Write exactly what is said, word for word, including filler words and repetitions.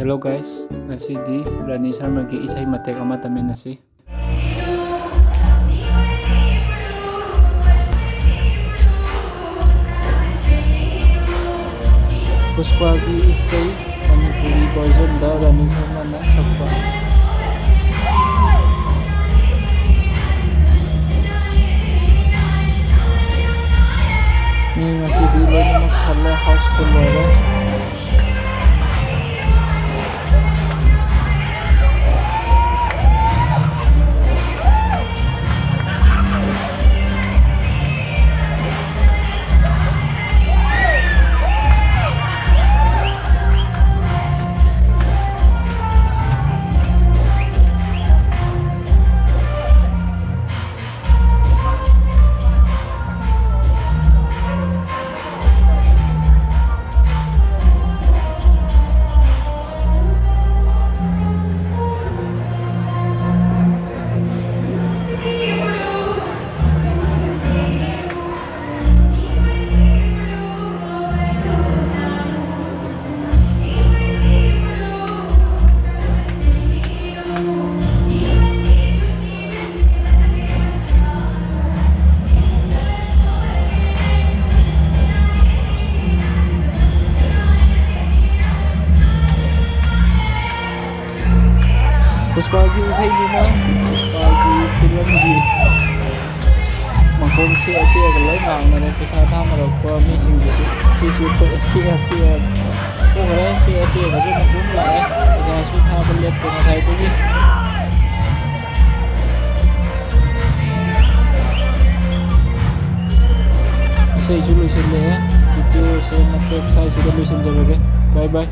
Hello guys, ꯉꯁꯤꯗꯤ ꯔꯥꯅꯤ ꯁꯔꯃꯒꯤ ꯏꯁꯩ ꯃꯇꯦꯛ ꯑꯃ ꯇꯝꯃꯤꯟꯅꯁꯤ꯫ ꯄꯨꯁꯄꯥꯒꯤ ꯏꯁꯩ ꯃꯅꯤꯄꯨꯔꯤ versionꯗ ꯔꯥꯅꯤ ꯁꯔꯃꯅ ꯁꯛꯄ꯫ ꯃꯤ ꯉꯁꯤꯗꯤ ꯂꯣꯏꯅꯃꯛ ꯊꯜꯂꯦ, house full ꯑꯣꯏꯔꯦ꯫ ꯄꯨꯁꯄꯥꯒꯤ ꯏꯁꯩꯗꯨꯅ ꯄꯨꯁꯄꯥꯒꯤ ꯐꯤꯂꯝꯒꯤ ꯃꯈꯣꯡ ꯁꯦꯛꯑ ꯁꯦꯛꯑꯒ ꯂꯣꯏ ꯉꯥꯡꯅꯔꯦ꯫ ꯄꯩꯁꯥ ꯊꯥꯅꯔꯛꯄ ꯃꯤꯁꯤꯡꯁꯤꯁꯨ ꯁꯤꯁꯨ ꯊꯣꯛꯑꯦ, ꯁꯦꯛꯑ ꯁꯦꯛꯑ ꯊꯣꯛꯈ꯭ꯔꯦ꯫ ꯁꯦꯛꯑ ꯁꯦꯛꯑꯒꯁꯨ ꯑꯃꯨꯛꯁꯨ ꯂꯥꯛꯑꯦ꯫ ꯄꯩꯁꯥꯁꯨ ꯊꯥꯕ ꯂꯦꯞꯇꯦ ꯉꯁꯥꯏꯗꯒꯤ꯫ ꯏꯁꯩꯁꯨ ꯂꯣꯏꯁꯤꯜꯂꯛꯑꯦ꯫ Videoꯁꯦ ꯃꯇꯦꯛ ꯁ꯭ꯋꯥꯏꯁꯤꯗ ꯂꯣꯏꯁꯤꯟꯖꯔꯒꯦ꯫ Bye bye꯫